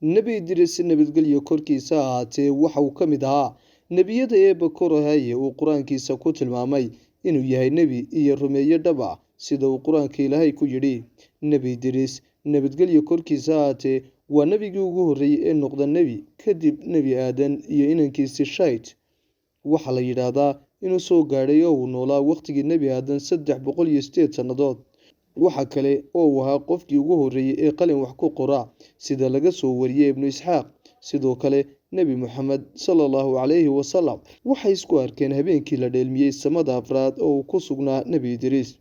Nebi Idriis, nabadgelyo korkiisa ahaatee, waxa uu ka mid ahaa nebiyada Eebba korahaye uu qur-aankiisa ku tilmaamay inuu yahay nebi iyo rumeeye dhab ah, sida uu qur-aanka Ilaahay ku yidhi. Nebi Idriis, nabadgelyo korkiisa ahaatee, waa nebigii ugu horreeyey ee noqda nebi kadib Nebi Aadan iyo inankiisii Shayt. Waxaa la yidhaahdaa inuu soo gaadhay oo uu noolaa wakhtigii Nebi Aadan 308 sannadood. Waxa kale oo uu ahaa qofkii ugu horreeyey ee qalin wax ku qora, sida laga soo wariyey Ibnu Isxaaq. Sidoo kale Nebi Moxamed sala allahu calayhi wasalam waxay isku arkeen habeenkii la dheelmiyey samada afraad oo uu ku sugnaa Nebi Idriis.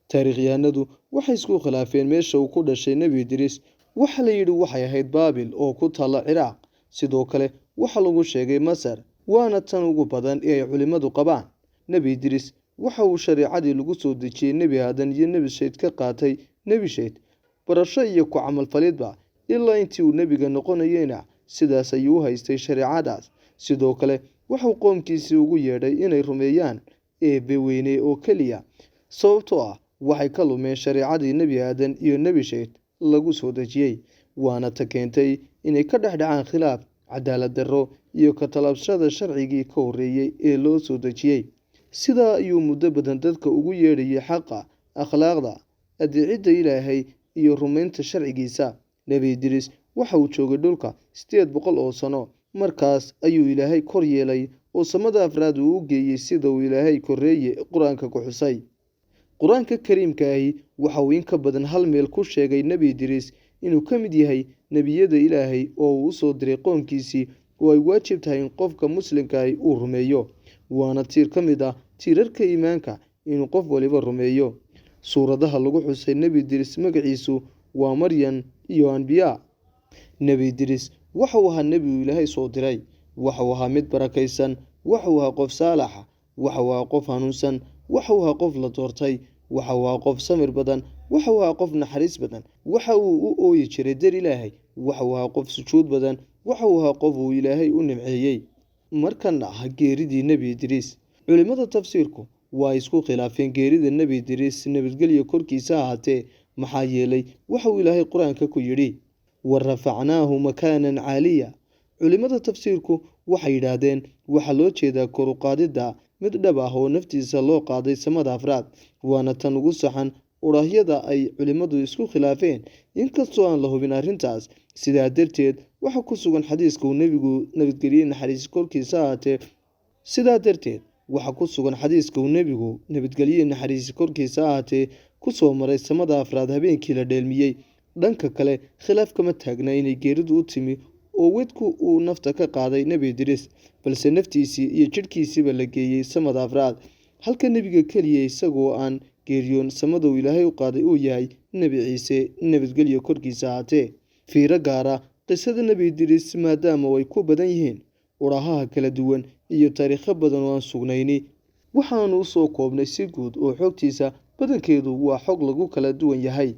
Taariikhyahanadu waxay isku khilaafeen meesha uu ku dhashay Nebi Idriis. Waxaa la yidhi waxay ahayd Baabil oo ku taalla Ciraaq. Sidoo kale waxaa lagu sheegay Masar, waana tan ugu badan ee ay culimmadu qabaan. Nebi Idriis waxa uu shareecadii lagu soo dejiyey Nebi Aadan iyo Nebi Shayd ka qaatay Nebi Shayd barasho iyo ku camalfalidba, ilaa intii uu nebiga noqonayeyna sidaas ayuu u haystay shareecadaas. Sidoo kale wuxuu qoomkiisii ugu yeedhay inay rumeeyaan Eebbe weyne oo keliya, sababtoo ah waxay ka lumeen shareecadii Nebi Aadan iyo Nebi Shayd lagu soo dejiyey, waana ta keentay inay ka dhex dhacaan khilaaf, cadaalad darro iyo ka tallaabsashada sharcigii ka horreeyey ee loo soo dejiyey. Sidaa ayuu muddo badan dadka ugu yeedhayay xaqa, akhlaaqda, adeecidda Ilaahay iyo rumaynta sharcigiisa. Nebi Idriis waxa uu joogay dhulka 800 oo sano. Markaas ayuu Ilaahay kor yeelay oo samada afraad uu u geeyey, sida uu Ilaahay korreeye qur-aanka ku xusay. Qur-aanka kariimka ahi waxa uu in ka badan hal meel ku sheegay Nebi Idriis inuu ka mid yahay nebiyada Ilaahay oo uu usoo diray qoomkiisii, oo ay waajib tahay in qofka muslimka ahi uu rumeeyo, waana tiir ka mid ah tiirarka iimaanka inuu qof waliba rumeeyo. Suuradaha lagu xusay Nebi Idriis magaciisu waa Maryan iyo Anbiyaa. Nebi Idriis waxa uu ahaa nebi uu Ilaahay soo diray. Waxa uu ahaa mid barakaysan. Waxa uu ahaa qof saalaxa. Waxa uu ahaa qof hanuunsan. Waxa uu ahaa qof la doortay. Waxa uu ahaa qof samir badan. Waxa uu ahaa qof naxariis badan. Waxa uu u ooyi jiray dar Ilaahay. Waxa uu ahaa qof sujuud badan. Waxa uu ahaa qof uu Ilaahay u nimceeyey. Markana ah geeridii Nebi Idriis. Culimmada tafsiirku waa isku khilaafeen geerida Nebi Idriis, nabadgelyo korkiisa ahaatee, maxaa yeelay waxa uu Ilaahay qur-aanka ku yidhi: "Wa rafacnaahu makaanan caaliya." Culimmada tafsiirku waxay yidhaahdeen waxaa loo jeedaa kor u qaadidda mid dhab ah oo naftiisa loo qaaday samada afraad, waana tan ugu saxan odhaahyada ay culimmadu isku khilaafeen, inkastoo aan la hubin arrintaas. Sidaa darteed waxa ku sugan xadiiska uu nebigu nabadgeliyey naxariis korkiisa ahaatee Sidaa darteed waxaa ku sugan xadiiska uu nebigu nabadgeliyey naxariis korkiisa ahaatee ku soo maray samada afraad habeenkii la dheelmiyey. Dhanka kale khilaaf kama taagna inay geeridu u timi oo wedku uu nafta ka qaaday Nebi Idriis, balse naftiisii iyo jidhkiisiiba la geeyey samada afraad, halka nebiga keliya isagoo aan geeriyoon samada uu Ilaahay u qaaday uu yahay Nebi Ciise, nabadgelyo korkiisa ahaatee. Fiiro gaara qisada Nebi Idriis, maadaama ay ku badan yihiin udhahaha kala duwan iyo taariikho badan oo aan sugnayni, waxaanu usoo koobnay si guud oo xogtiisa badankeedu waa xog lagu kala duwan yahay.